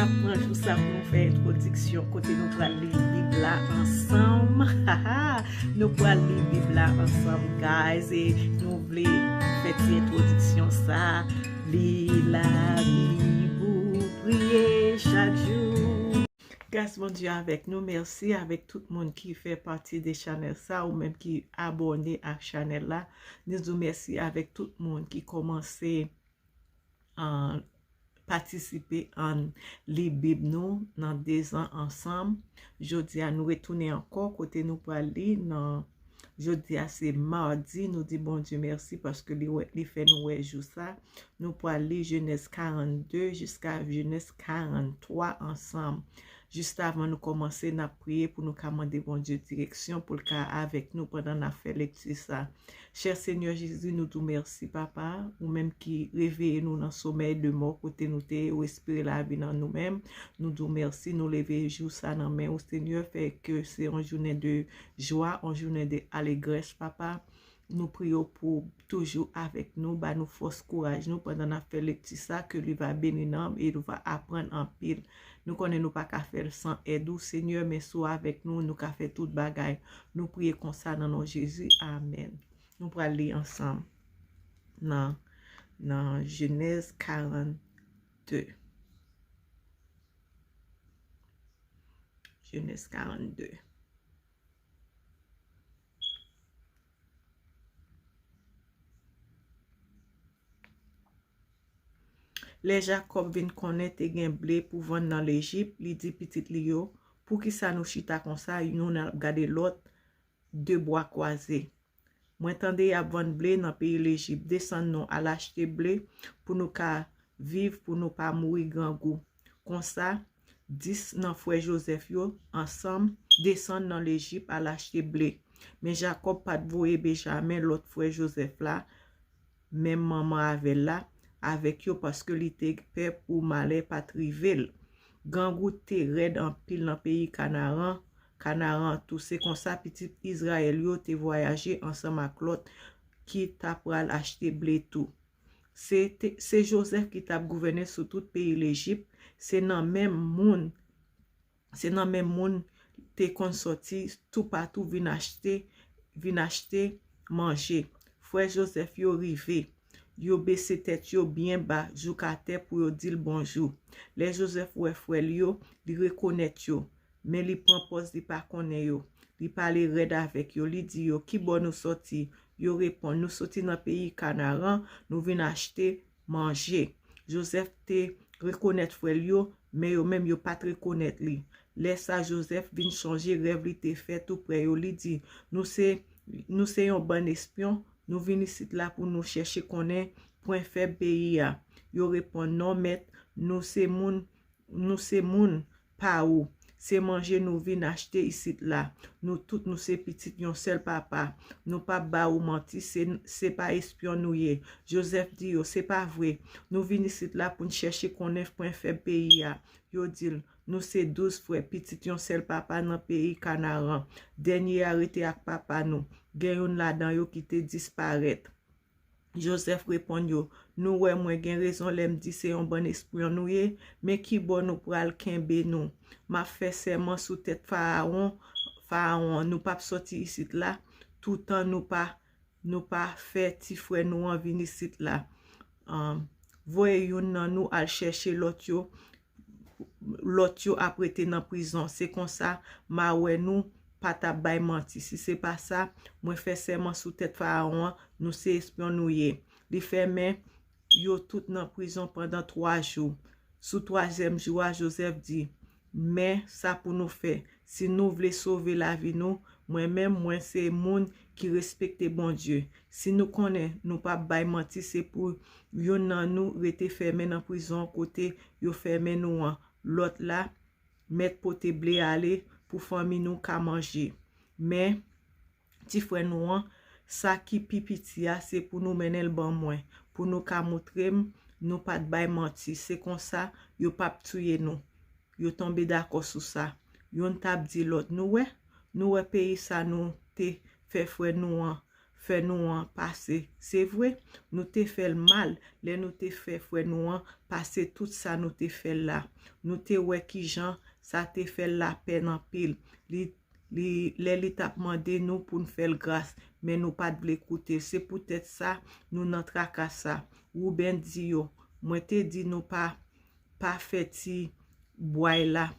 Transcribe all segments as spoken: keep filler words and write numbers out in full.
Pran jou sa pou nou fè entwodiksyon kote nou pral li Bib la ansanm. Nou pral li Bib la ansanm, guys, e nou vle fè ti entwodiksyon sa. Li Labib ou priye chak jou. Gras Bondye avèk nou. Mèsi avèk tout moun ki fè pati de chanèl sa ou menm ki abòne ak chanèl la. Nou di w mèsi avèk tout moun ki kòmanse an patisipe an li Bib nou nan dezan ansanm. Jodi a nou retounen ankò kote nou pral li nan jodi a se madi, nou di Bondye mèsi paske li, wè- li fè nou wè jou sa. Nou pral li Jenèz karannde jiska Jenèz karanntwa ansanm. Jis avan nou kòmanse, n ap priye pou nou ka mande Bondye direksyon pou l ka avèk nou pandan n ap fè lekti sa. Chè Senyè Jezi, nou di w mèsi, Papa, ou menm ki reveye nou nan somèy de mò kote nou te ye, ou espere lavi nan nou menm. Nou di w mèsi, nou leve jou sa nan men ou, Senyè, fè ke se yon jounen de jwa, yon jounen de alegrès, Papa. Nou priye w pou toujou avèk nou, ba nou fòs, kouraj nou pandan n ap fè lekti sa, ke li va beni nanm e nou va aprann anpil. Nou konnen nou pa ka fè l san èd ou, Senyè, men si w avèk nou, nou ka fè tout bagay. Nou priye konsa nan non Jezi. Amèn. Nou pral li ansanm nan, nan Jenèz karannde. Jenèz karannde. Lè Jakòb vin konnen te gen ble pou vann nan Lejip, li di pitit li yo, poukisa nou chita konsa, youn ap gade lòt, de bwa kwaze? Mwen tande y ap vann ble nan peyi Lejip. Desann nou al achte ble pou nou ka viv, pou nou pa mouri grangou. Konsa, dis nan frè Jozèf yo ansanm desann nan Lejip al achte ble. Men Jakòb pa t voye Benjamen, lòt frè Jozèf la, menm manman avè l la, avèk yo, paske li te pè pou malè pa t rive l. Grangou te rèd anpil nan peyi Kanaran, Kanaran tou. Se konsa pitit Izrayèl yo te vwayaje ansanm ak lòt ki ta pral achte ble tou. Se te, se Jozèf ki t ap gouvène sou tout peyi Lejip. Se nan menm moun, se nan menm moun te konn sòti toupatou vin achte, vin achte manje. Frè Jozèf yo rive. Yo bese tèt yo byen ba jouk atè pou yo di l bonjou. Lè Jozèf wè frè l yo, li rekonèt yo. Men li pran pòz li pa konnen yo. Li pale rèd avèk yo. Li di yo, "Ki bò nou sòti?" Yo reponn, "Nou sòti nan peyi Kanaran, nou vin achte manje." Jozèf te rekonèt frè l yo, men yo menm yo pa t rekonèt li. Lè sa, Jozèf vin chonje rèv li te fè tou prè yo. Li di, "Nou se, nou se yon bann espyon, nou vin isit la pou nou chèche konnen pwen fèb peyi a." Yo reponn, "Non, mèt, nou se moun, nou se moun pa ou. Se manje nou vin achte isit la. Nou tout nou se pitit yon sèl papa. Nou p ap ba ou manti, se, se pa espyon nou ye." Jozèf di yo, "Se pa vre. Nou vin isit la pou n chèche konnen pwen fèb peyi a." Yo di l, "Nou se douz frè, pitit yon sèl papa nan peyi Kanaran. Dènye a rete ak papa nou. Gen youn ladan yo ki te disparèt." Jozèf reponn yo, "Nou wè mwen gen rezon lè m di se yon bann espyon nou ye, men ki bò nou pral kenbe nou? M ap fè sèman sou tèt Farawon, Farawon, nou p ap sòti isit la, toutan nou pa, nou pa fè ti frè nou an vin isit la. Ahn, voye youn nan nou al chèche lòt yo, lòt yo ap rete nan prizon. Se konsa, m a wè nou pa t ap bay manti. Si se pa sa, mwen fè sèman sou tèt Farawon an, nou se espyon nou ye." Li fèmen yo tout nan prizon pandan twa jou. Sou twazyèm jou a, Jozèf di, "Men sa pou nou fè, si nou vle sove lavi nou, mwen menm, mwen se moun ki respekte Bondye. Si nou konnen nou p ap bay manti, se pou youn nan nou rete fèmen nan prizon kote yo fèmen nou an. Lòt la, mèt pote ble ale pou fanmi nou ka manje. Men, ti frè nou an, sa ki pi piti a, se pou nou mennen l ban mwen, pou nou ka montre m nou pa t bay manti. Se konsa, yo p ap touye nou." Yo tonbe dakò sou sa. Youn t ap di lòt, "Nou wè, nou wè peyi sa nou te fè frè nou an fè nou an pase. Se vre, nou te fè l mal lè nou te fè frè nou an pase tout sa nou te fè l la. Nou te wè kijan sa te fè l lapèn anpil. Li, li, lè li t ap mande nou pou n fè l gras, men nou pa t vle koute l. Se poutèt sa nou nan traka sa. Wouben di yo, mwen te di nou pa, pa fè ti bway la,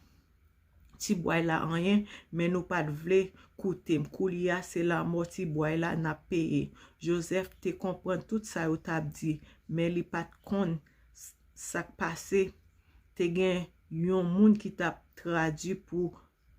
ti bway la anyen, men nou pa t vle koute m. Koulye a, se lanmò ti bway la n ap peye. Jozèf te konprann tout sa yo t ap di, men li pa t konn s-, sa k pase. Te gen yon moun ki t ap tradui pou,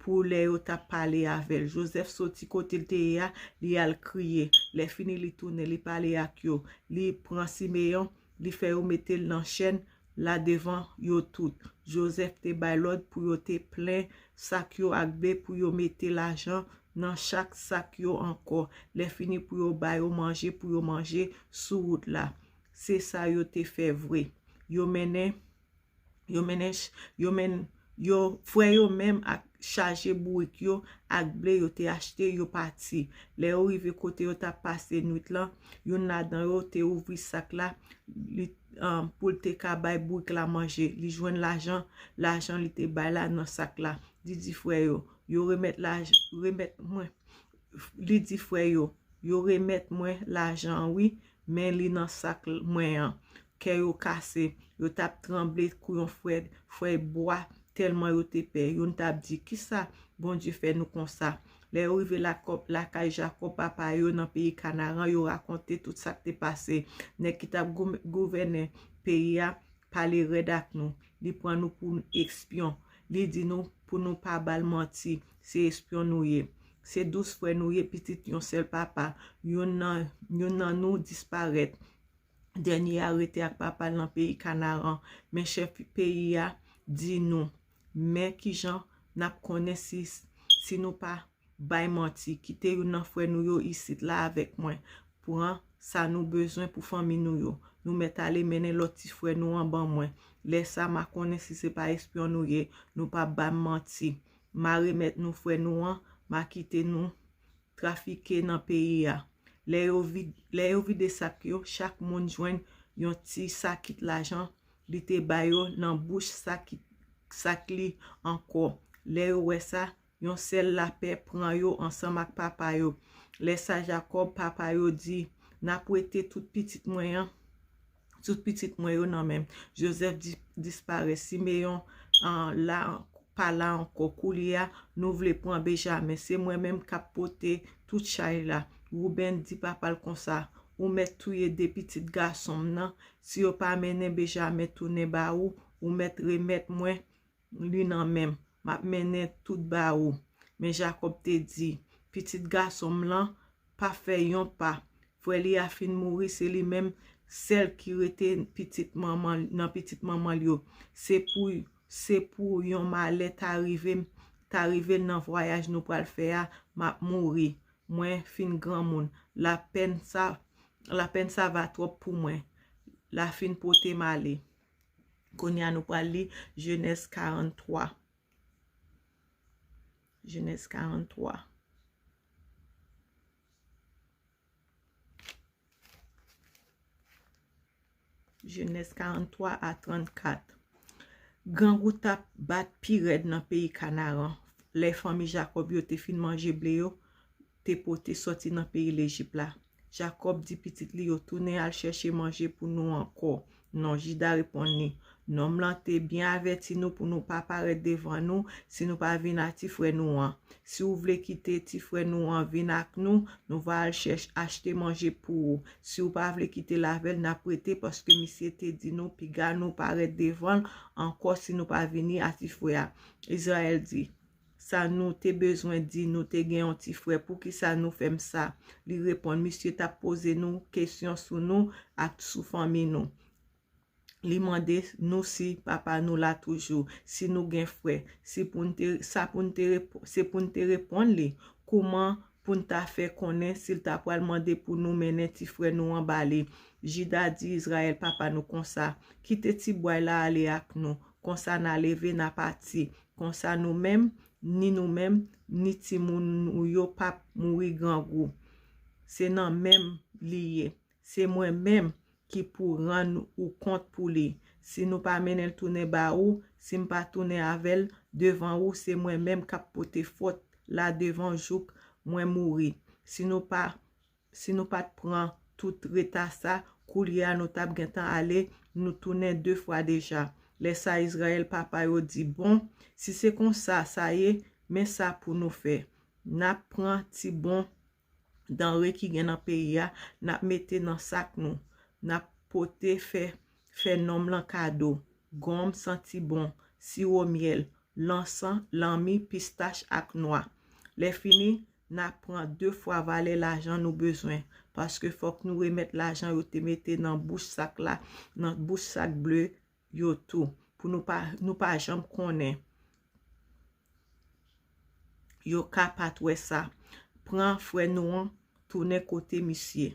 pou lè yo t ap pale avè l. Jozèf soti kote l te ye a, li al kriye. Lè fini, li tounen, li pale ak yo. Li pran Simeyon, li fè yo mete l nan chèn la devan yo tout. Jozèf te bay lòd pou yo te plen sak yo ak ble, pou yo mete lajan nan chak sak yo ankò. Lè fini, pou yo ba yo manje, pou yo manje sou wout la. Se sa yo te fè vre. Yo mennen, yo mennen ch-, yo men-, yo, frè yo menm ak chaje bourik yo ak ble yo te achte, yo pati. Lè yo rive kote yo t ap pase nwit lan, youn ladan yo te ouvri sak la, li, um, pou l te ka bay bourik la manje. Li jwenn lajan, lajan li te bay la nan sak la. Li di frè yo, yo remèt laj-, remèt mwen. Li di frè yo, yo remèt mwen lajan an wi, men li nan sak l-, mwen an. Kè yo kase, yo t ap tranble kou yon fwèy, fwèy bwa, tèlman yo te pè. Youn t ap di, kisa Bondye fè nou konsa? Lè yo rive lakòb-, lakay Jakòb papa yo nan peyi Kanaran, yo rakonte tout sa k te pase. Nèg ki t ap gou-, gouvènen peyi a pale rèd ak nou. Li pran nou pou espyon. Li di nou pou nou pa ba l manti. Se espyon nou ye. Se douz frè nou ye, pitit yon sèl papa. Youn nan, youn nan nou disparèt. Dènye a rete ak papa l nan peyi Kanaran. Men chèf peyi a di nou, men kijan n ap konnen si, si nou pa bay manti. Kite youn nan frè nou yo isit la avèk mwen. Pran sa nou bezwen pou fanmi nou yo. Nou mèt ale mennen lòt ti frè nou an ban mwen. Lè sa, m a konnen si se pa espyon nou ye, nou p ap ba m manti. M a remèt nou frè nou an, m a kite nou trafike nan peyi a. Lè yo vid-, lè yo vide sak yo, chak moun jwenn yon ti sakit lajan li te ba yo nan bouch sakit, sak li ankò. Lè yo wè sa, yon sèl lapè pran yo ansanm ak papa yo. Lè sa Jakòb, papa yo, di, n ap wete tout pitit mwen an, tout pitit mwen yo nan men m. Jozèf di-, disparèt. Simeyon, an, la, pa la ankò. Koulye a, nou vle pran Benjamen. Se mwen menm k ap pote tout chay la. Wouben di papa l konsa, ou mèt touye de pitit gason m nan. Si yo pa mennen Benjamen tounen ba ou, ou mèt remèt mwen li nan men m. M ap mennen tout ba ou. Men Jakòb te di, pitit gason m lan pa fè yon pa. Frè li a fin mouri, se li menm sèl ki rete pitit manman, nan pitit manman l yo. Se pou, se pou yon malè ta rive m, ta rive l nan vwayaj nou pral fè a, m ap mouri. Mwen fin granmoun. Lapèn sa, lapèn sa va twòp pou mwen. La fin pote m ale. Kounye a nou pral li Jenèz karanntwa. Jenèz karanntwa. Jenèz karanntwa a trannkat. Grangou t ap bat pi rèd nan peyi Kanaran. Lè fanmi Jakòb yo te fin manje ble yo te pote sòti nan peyi Lejip la. Jakòb di pitit li yo, tounen al chèche manje pou nou ankò. Non, Jida reponn li, nonm lan te byen avèti nou pou nou pa parèt devan nou si nou pa vin a ti frè nou an. Si w vle kite ti frè nou an vin ak nou, nou va al chèch achte manje pou ou. Si w pa vle kite l avè l, n ap rete, paske misye te di nou piga nou parèt devan l ankò si nou pa vini a ti frè a. Izrayèl di, sa nou te bezwen di, nou te gen yon ti frè, poukisa nou fè m sa? Li reponn, misye t ap poze nou kesyon sou nou ak sou fanmi nou. Li mande nou si papa nou la toujou, si nou gen frè, si pou n te, sa pou n te rep-, se pou n te reponn li. Kouman pou n ta fè konnen si l ta pral mande pou nou mennen ti frè nou an ba li? Jida di Izrayèl, papa nou, konsa, kite ti bway la ale ak nou, konsa n a leve, n a pati. Konsa nou menm, ni nou menm, ni timoun nou yo p ap mouri grangou. Se nan men m li ye. Se mwen menm ki pou rann ou kont pou li. Si nou pa mennen l tounen ba ou, si m pa tounen avè l devan ou, se mwen menm k ap pote fòt la devan w jouk mwen mouri. Si nou pa, si nou pa t pran tout reta sa, koulye a nou t ap gentan ale, nou tounen de fwa deja. Lè sa Izrayèl papa yo di, bon, si se konsa sa ye, men sa pou nou fè. N ap pran ti bon danre ki gen nan peyi a, n ap mete nan sak nou. N ap pote fè, fè nonm lan kado, gonm santi bon, siwo myèl, lansan, lanmi, pistach ak nwa. Lè fini, n ap pran de fwa valè lajan nou bezwen, paske fòk nou remèt lajan yo te mete nan bouch sak la, nan bouch sak ble yo tou, pou nou pa, nou pa janm konnen. Yo ka pa t wè sa. Pran frè nou an, tounen kote misye.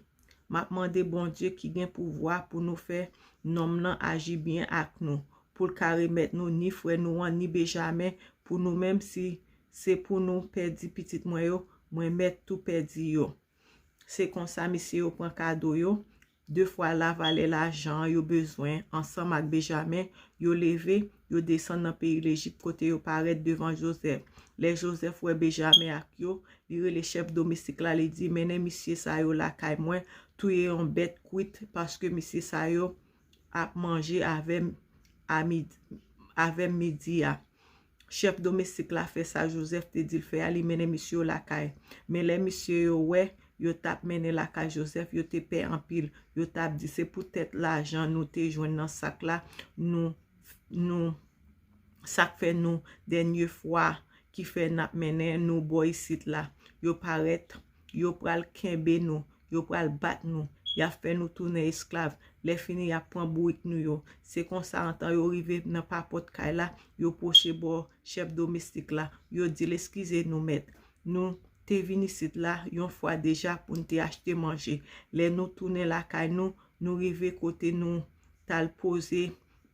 M ap mande Bondye ki gen pouvwa pou nou fè nonm nan aji byen ak nou, pou l ka remèt nou ni frè nou an, ni Benjamen, pou nou menm, si se pou nou pèdi pitit mwen yo, mwen mèt tou pèdi yo. Se konsa mesye yo pran kado yo, de fwa la valè lajan yo bezwen, ansanm ak Benjamen, yo leve, yo desann nan peyi Lejip kote yo parèt devan Jozèf. Lè Jozèf wè Benjamen ak yo, li rele chèf domestik la, li di, mennen misye sa yo lakay mwen, touye yon bèt kwit, paske misye sa yo ap manje avè m a midi, avè m midi a. Chèf domestik la fè sa Jozèf te di l fè a, li mennen misye yo lakay. Men lè misye yo wè yo t ap mennen lakay Jozèf, yo te pè anpil. Yo t ap di, se poutèt lajan nou te jwenn nan sak la, nou, nou, sa k fè nou dènye fwa ki fè n ap mennen nou bò isit la. Yo parèt, yo pral kenbe nou, yo pral bat nou, y ap fè nou tounen esklav. Lè fini, y ap pran bourik nou yo. Se konsa, antan yo rive nan papòt kay la, yo pwoche bò chèf domestik la. Yo di l, eskize nou, mèt. Nou te vin isit la yon fwa deja pou n te achte manje. Lè nou tounen lakay nou, nou rive kote nou t al poze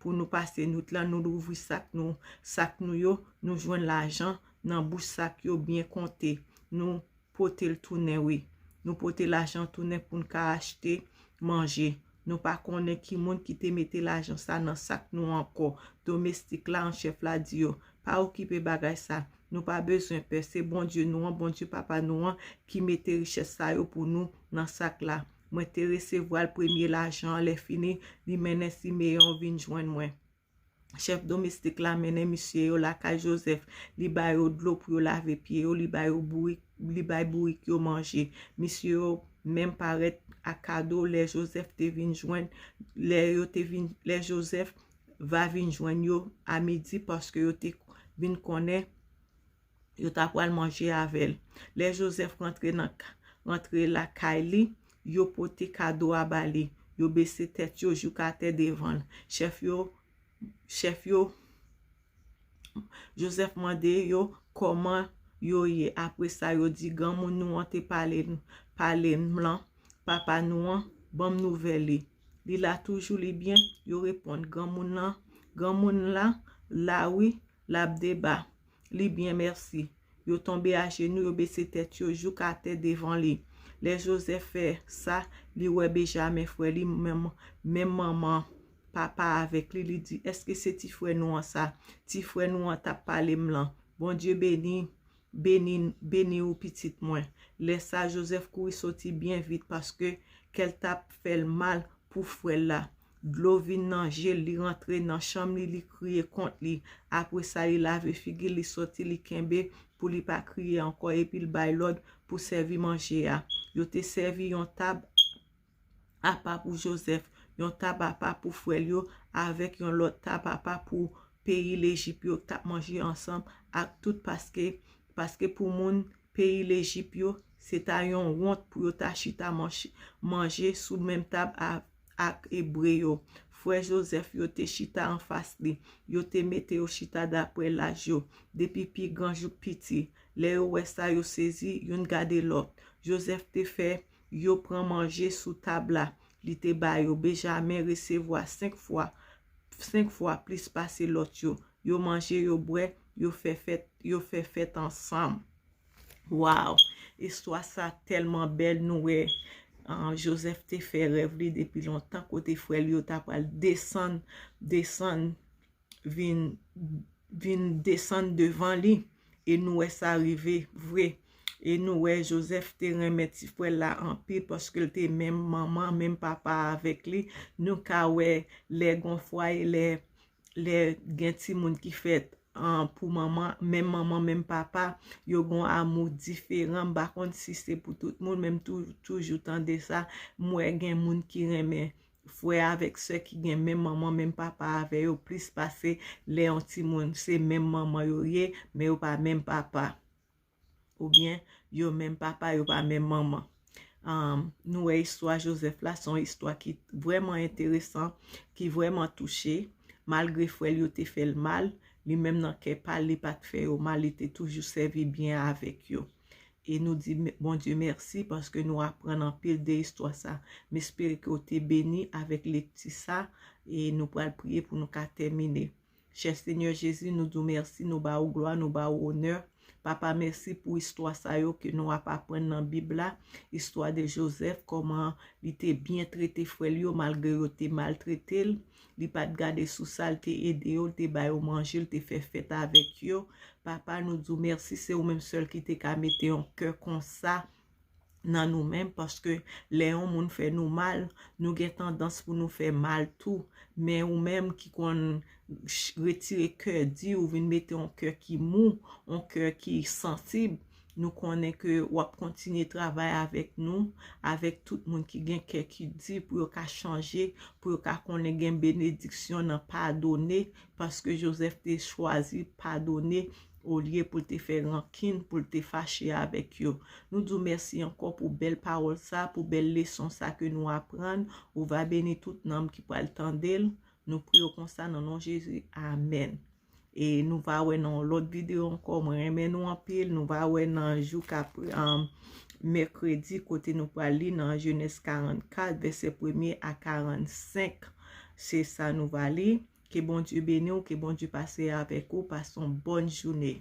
pou nou pase nwit la, nou louvri sak nou, sak nou yo, nou jwenn lajan nan bouch sak yo byen konte. Nou pote l tounen, wi. Nou pote lajan tounen pou n ka achte manje. Nou pa konnen ki moun ki te mete lajan sa nan sak nou ankò. Domestik la an chèf la di yo, pa okipe bagay sa. Nou pa bezwen pè. Se Bondye nou an, Bondye papa nou an, ki mete richès sa yo pou nou nan sak la. Mwen te resevwa l premye lajan an, lè fini, li mennen Simeyon vin jwenn mwen. Chèf domestik la mennen misye yo lakay Jozèf. Li ba yo dlo pou yo lave pye yo, li ba yo bourik, li bay bourik yo manje. Misye yo menm parèt ak kado lè Jozèf te vin jwenn, lè yo te vin, lè Jozèf va vin jwenn yo a midi, paske yo te vin konnen yo ta pral manje avè l. Lè Jozèf rantre nan, rantre lakay li, yo pote kado a ba li. Yo bese tèt yo jouk atè devan l. Chèf yo, chèf yo, Jozèf mande yo kòman yo ye. Apre sa, yo di, granmoun nou an te pale, pale m lan, papa nou an ban m nouvèl li. Li la toujou, li byen? Yo reponn, granmoun lan, granmoun la la wi, l ap deba. Li byen, mèsi. Yo tonbe ajenou, yo bese tèt yo jouk atè devan li. Lè Jozèf fè sa, li wè Benjamen, frè li, menm, menm manman, papa avèk li, li di, èske se ti frè nou an sa? Ti frè nou an t ap pale m lan. Bondye beni, beni, beni w, pitit mwen. Lè sa, Jozèf kouri soti byen vit, paske kè l t ap fè l mal pou frè l la. Dlo vin nan je l, li rantre nan chanm li, li kriye kont li. Apre sa, li lave figi l, li soti, li kenbe pou li pa kriye ankò, epi l bay lòd pou sèvi manje a. Yo te sèvi yon tab apa pou Jozèf, yon tab apa pou frè l yo, avèk yon lòt tab apa pou peyi Lejip yo k t ap manje ansanm ak tout, paske, paske pou moun peyi Lejip yo, se ta yon wont pou yo ta chita manch-, manje sou menm tab a, ak Ebre yo. Frè Jozèf yo te chita anfas li. Yo te mete yo chita dapre laj yo, depi pi gran jouk piti. Lè yo wè sa, yo sezi, youn gade lòt. Jozèf te fè yo pran manje sou tab la. Li te ba yo. Benjamen resevwa senk fwa, senk fwa plis pase lòt yo. Yo manje, yo bwè, yo fè fèt, yo fè fèt ansanm. Wow! Istwa sa tèlman bèl, nou wè, ah, Joseph te fè rèv li depi lontan, kote frè l yo ta pral desann, desann, vin, vin desann devan li. E nou wè sa rive vre. E nou wè Joseph te renmen ti frè l la anpil, paske l te menm manman, menm papa avèk li. Nou ka wè lè gon fwaye, lè, lè gen timoun ki fèt, ah, pou manman, menm manman, menm papa, yo gon amou diferan. M pa konn si se pou tout moun, men m tou-, toujou tande sa. M wè gen moun ki renmen frè avèk sè ki gen menm manman, menm papa avè yo plis pase lè yon timoun se menm manman yo ye, men yo pa menm papa. Oubyen yo menm papa, yo pa menm manman. Ahn, nou wè istwa Joseph la, se yon istwa ki vrèman enteresan, ki vrèman touche. Malgre frè l yo te fè l mal, li menm nan kè pa l, li pa t fè yo mal, li te toujou sèvi byen avèk yo. E nou di me-, Bondye mèsi paske nou aprann anpil de istwa sa. M espere ke w te beni avèk lekti sa e nou pral priye pou nou ka tèmine. Chè Senyè Jezi, nou di w mèsi, nou ba ou glwa, nou ba ou onè. Papa, mèsi pou istwa sa yo ke nou ap aprann nan Bib la. Istwa de Joseph, kòman li te byen trete frè l yo malgre yo te maltrete l. Li pa t gade sou sa, l te ede yo, l te ba yo manje, l te fè fèt avèk yo. Papa, nou di w mèsi, se ou menm sèl ki te ka mete yon kè konsa nan nou menm, paske lè yon moun fè nou mal, nou gen tandans pou nou fè mal tou. Men ou menm ki konn ch-, retire kè di, ou vin mete yon kè ki mou, yon kè ki sansib, nou konnen ke w ap kontinye travay avèk nou, avèk tout moun ki gen kè ki di, pou yo ka chanje, pou yo ka konnen gen benediksyon nan padone, paske Joseph te chwazi padone olye pou l te fè rankin, pou l te fache avèk yo. Nou di w mèsi ankò pou bèl pawòl sa, pou bèl leson sa ke nou aprann. Ou va beni tout nanm ki pral tande l. Nou priye w konsa nan non Jezi. Amèn. E nou va wè nan yon lòt videyo ankò. Mwen renmen nou anpil. Nou va wè nan jou k ap, um, mèkredi, kote nou pral li nan Jenèz karannkat, vèsè premye a karannsenk. Se sa nou va li. Ke Bondye beni w, ke Bondye pase avèk ou, pase yon bòn jounen.